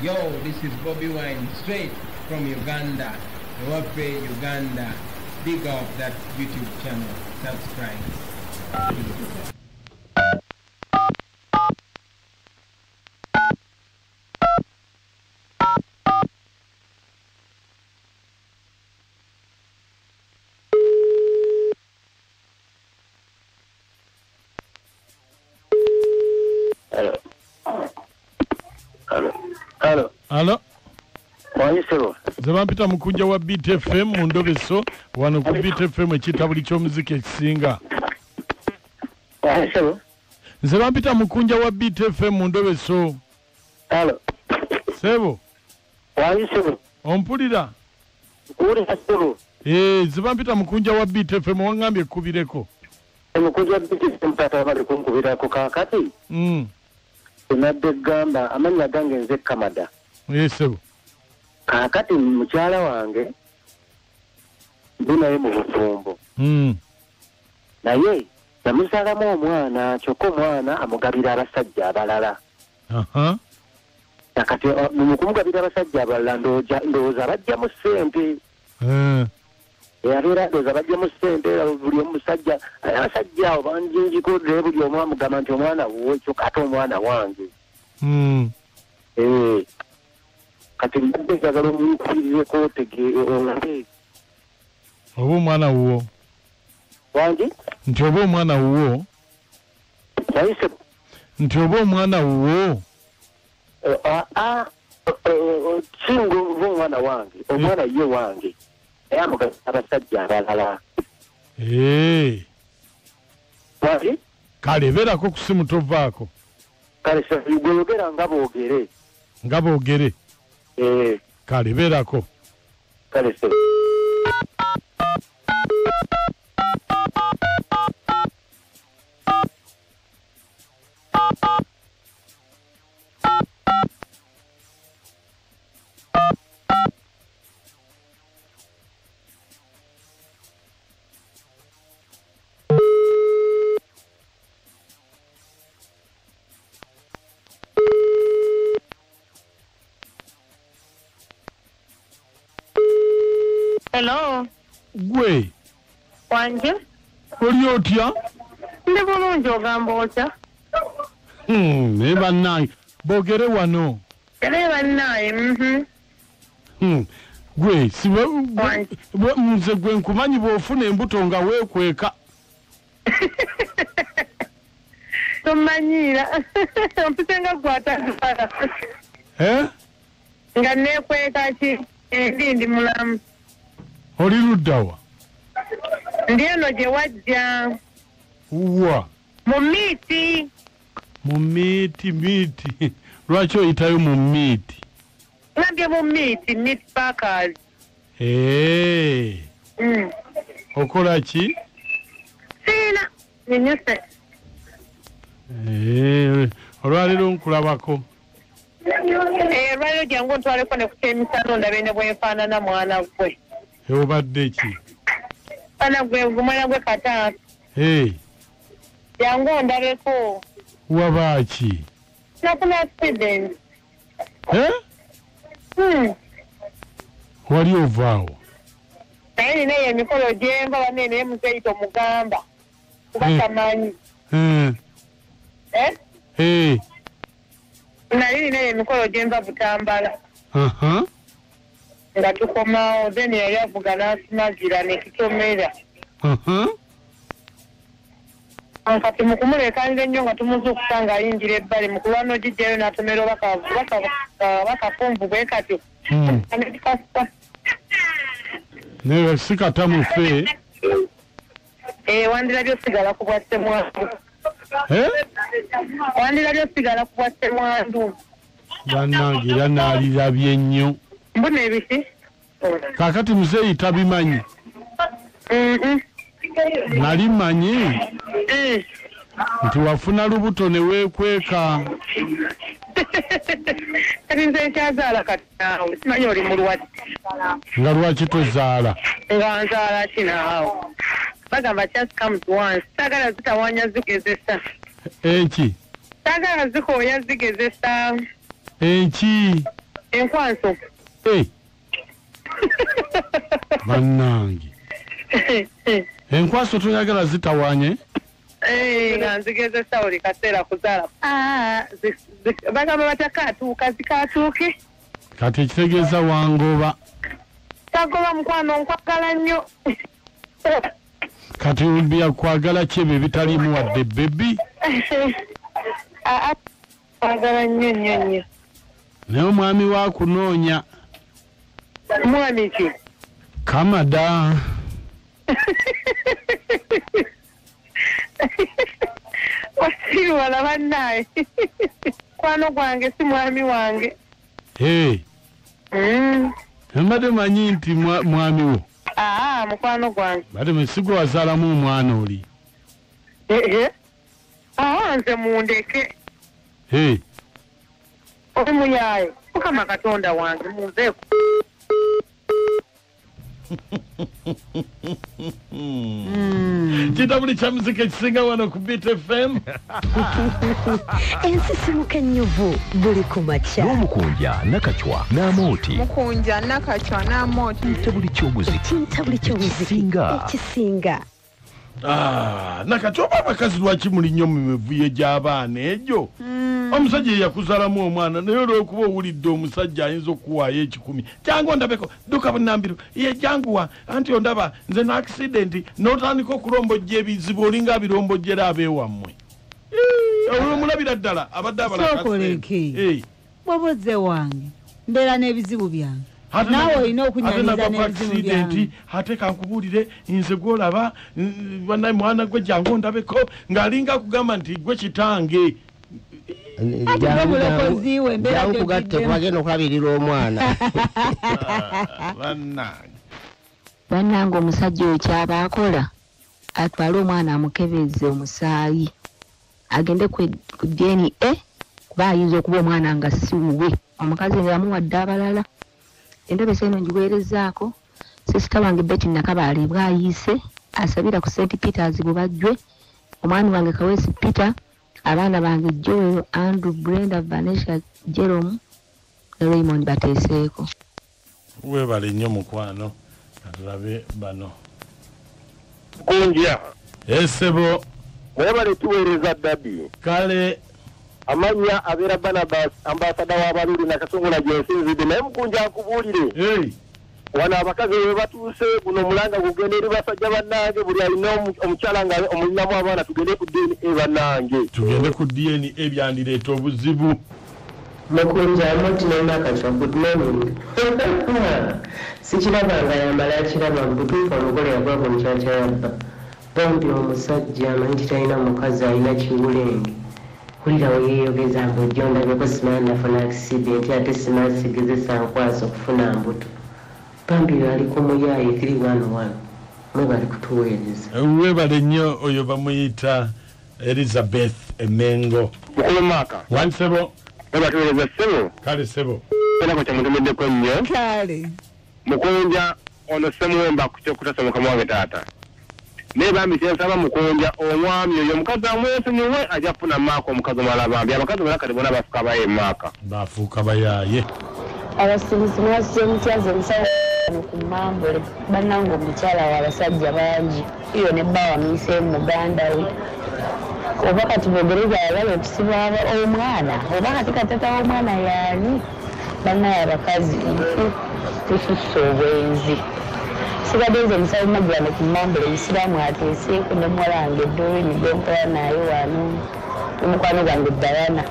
Yo, this is Bobi Wine straight from Uganda. Ewaffe Uganda. Big up that YouTube channel. Subscribe. Hello. Hello. Hello. Alo, Wanyisebo. Nze bampita Mukunja wa Beat FM mu Ndobeso, wano ku Beat FM ekitabuli ky'omuziki ekisinga. Wanyisebo. Nze bampita Mukunja wa Beat FM mu Ndobeso. Hello. Sebo, Wanyisebo. ompulira? Kuwulira sebo. Nze bampita Mukunja wa Beat FM, wangambye ekkubireko. Mukunja Beat FM taata bali kunkubirako kaakati. Enadde gamba amannya gange nze Kamada. Sebo. Kaakati mukyala wange ndi naye mu bufumbo. Naye yamuzaalamu omwana, kyokka omwana amugabira abasajja abalala. Kati mu kumugabira abasajja abalala ndowooza abajjamu ssente. Abeera ndowooza abajjamu ssente buli omusajja, abasajja abo banjinjiko naye buli omu amugamba nti omwana wuwe kyokka ate omwana wange. Kati mbadde njagala omunkubirireko olabe. Oba omwana wuwo? Wange? Nti oba omwana wuwo? Wayise. Nti oba omwana wuwo? Singa oba omwana wange, omwana ye wange. Naye amugabira abasajja abalala. Wange? Kale beerako ku ssimu tovaako. Kale gwe yogera nga boogere. Nga boogere. Kale beerako. Kale sebo. Hello. Gwe. Wanje? Oli otya? Ndi bulungi, ogamba otya? Naye bannange boogere wano. Naye bannange, Gwe, nze gwe nkumanyi bw'ofuna embuto nga weekweka. Tomanyiira. Ompise nga gwe atazaala. Nga neekweka ki? Ndi mulamu. Oli ludda wa? Ndi eno gye wajja. Wa? Mu miiti. Mu miiti, miiti. Lwaki oyitayo mu miiti? Ngambye mu miiti, meat packers. Okola ki? Siina, nyinyuse. Olwaleero nkulabako. Olwaleero jangu ontwaleko ne ku kyemisana ondabe ne bwe nfaanana mwana gwe. Obadde ki? Mwana gwe, mwana gwe kata. Jangu ondabeko. Wabaaki? Nafuna accident. Wali ovaawo? Naye nina eyo emikolo gyenva banne naye muzeeyi tomugamba. Kuba tamanyi. Nali nina eyo emikolo gyenva Butambala. Nga tukomawo, then yali avuga n'asumagira ne tutomera. Kati mu kumulekanira ennyo nga tumuzuukusa ng'ayingira ebbali, mu kulwana ogijjayo n'atomera oba kafunvu bwe katyo. Naye si kata mufe. Wandirabye osigala ku bwa ssemwandu. Wandirabye osigala ku bwa ssemwandu. Bannange era naalirabye nnyo. Mbuna ebiki? Kaakati muzeeyi tabimanyi. Nali mmanyi nti wafuna lubuto ne weekweka. Kati nze nkyazaala kati naawe, simanyi oli mulwadde. Nga lwaki tozaala? Nga nzaala ki naawe? Bagamba chance comes once. Saagala zitawaanya zigezesa. Eki? Saagala zikooya zigezesa. Enki? Enkwanso. Bannange. Enkwaso toyagala zitawanye? Nga nzigezesa buli kaseera kuzaala. Bagamba batakaatuuka zikaatuuke. Kati ekitegeeza wangoba. Tagoba mukwano, nkwagala nnyo. Kati byakwagala ki ebyo ebitaliimu wadde bebi? Kwagala nnyo nnyo nnyo. Naye omwami wa kunoonya. Mwami ki? Kamada. Wasiiwala bannaye. Kwano gwange si mwami wange. Mbadde manyi nti mwami wo. Mukwano gwange. Mbadde sigwe wazaalamu omwana oli. Nze mundeke. Oli muyaaye. Mukama Katonda wange munveeko. Kitabuli kya muziki ekisinga wano ku Beat FM. Ensisimuka ennyuvu buli ku makya. N'omukunja Nakachwa n'Amooti. Mukunja Nakachwa n'Amooti. Kintabuli ky'omuziki. Kintabuli ky'omuziki ekisinga. Nakachwa oba abakazi lwaki muli nnyo mu mivuyo gy'abaana egyo? Omusajja ye yakuzaalamu omwana naye olw'okuba owulidde omusajja ayinza okuwaayo 1,000. Jangu ondabeko, dduka bunnambiro, ye janguwa anti ondaba nze na accident n'otandika okulombojja ebizibu olinga abirombojjera ab'ewammwe. Olw'omulabira ddala abadde abala Sookoleke. Bw'oba ozze wange mbeera n'ebizibu byange. Naawe olina okunyaniza n'ebizibu byange. Ate kankubuulire nze gw'olaba bannaye mwana gwe jangu ondabeko ng'alinga akugamba nti gwe kitange. Jangu kugatte kubagenda okulabirira omwana. Bannange omusajja oyo ky'aba akola atwale omwana amukebeze omusaayi agende ku DNA kuba ayinza okuba omwana nga si wuwe. Omukazi nga yamuwadde abalala. Endobesa eno ngiweerezaako sisita wange Betty Nakabaale bw'ayiise asabira ku St Peters Bubajjwe, omwami wange Kaweesi Peter, abaana bange Joel, Andrew, Brenda, Vanessa, Jerome ne Raymond bateeseeko. Weebale nnyo mukwano, katulabe bano. Kunja. Esebo. Weebale tuweereza Daddy. Kale. Amanya abeera Barnabas ambasada w'Abaluli Nakasongola gye nsinzidde naye Mukunja nkubuulire. Wano abakazi bwe batuuse guno omulanga gugenda eri basajja bannange buli alina omukyala nga omulinamu abaana tugende ku DNA bannange. Tugende ku DNA byandireeta obuzibu. Mukunja Amooti ne Nakachwa, good morning. Sikirabanga yamala akiraba mu butuufu omugole yagwa ku nkyakya yabba. Bambi omusajja amanyi nti talina mukazi alina kiwulenge. Wulira we yeeyogeza mbu ojja ondabeko simanyi nafuna accident ate simanyi sigezesa nkwaso okufuna mbuto. Bambi ali ku muyaaye 311 mwebali kutuweereza. Weebale nnyo oyo bamuyita Elizabeth Emengo. Mukulu Maaka. Wansebo. Webatuweereza ssebo. Kale ssebo. Enako kyamutumiddeko nnyo. Kale. Mukunja ono Ssemuwemba ku kyokutasa mukama wange taata. Naye bambi kyensaba Mukunja omwami oyo omukazi amwesonyiwe ajja kufuna maaka omukazi omulala bambi. Abakazi bonna kati bonna bafuuka baye maaka. Bafuuka bayaaye. Abasirizi mwasuze mutya nze musawo ku Mambule bannange omukyala wa abasajja bangi iyo ne bba wamuyise muganda we oba kati bogereza ayagala okusiba omwana oba kati katata w'omwana yaani bannaye abakazi tususse obwenzi. Sigadde nze musawo Magwano ku Mambule musiraamu ateeseeko ne muwala wange Doreen gwe nkola naye wano ne mukwano gwange Diana.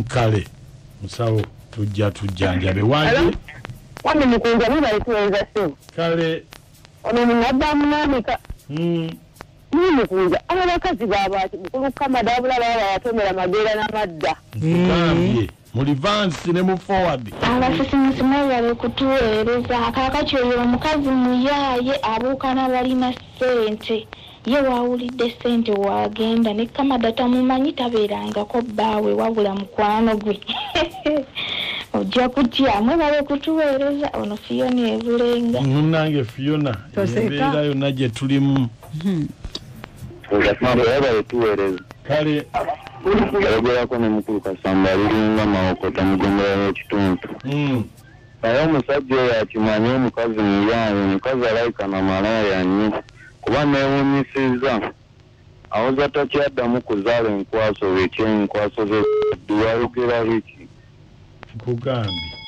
Kale musawo tujja tujjanjabe wange. Wami Mukunja mwebale kuweereza ssebo. Kale. Ono munabba munaamika. Ni Mukunja abakazi baabaki mukulu Kamada wabula baba babatomera mageera n'amadda. Nkugambye mu reverse ne mu forward. Abasisimusi mwebale kutuweereza. Kaakati oyo omukazi muyaaye abuuka n'abalina ssente. Ye waawulidde ssente waagenda ne Kamada tamumanyi tabeerangako bbaawe wabula mukwano gwe. Ojja kutya mwebale kutuweereza. Ono Fiona Ebulenga. Munnange Fiona embeera yonna gye tulimu. Mwebale tuweereza. Kale. Ayogerako ne mukulu Kasamba aliringa Mawokota mugombolola y'ekitundu. Naye omusajja oyo akimanye omukazi muyaaye, omukazi alabika na malaaya nnyo kuba neewuunyisizza. Awoza takyaddamu kuzaala enkwaso beki enkwaso ze wayogera biki? Nkugambye.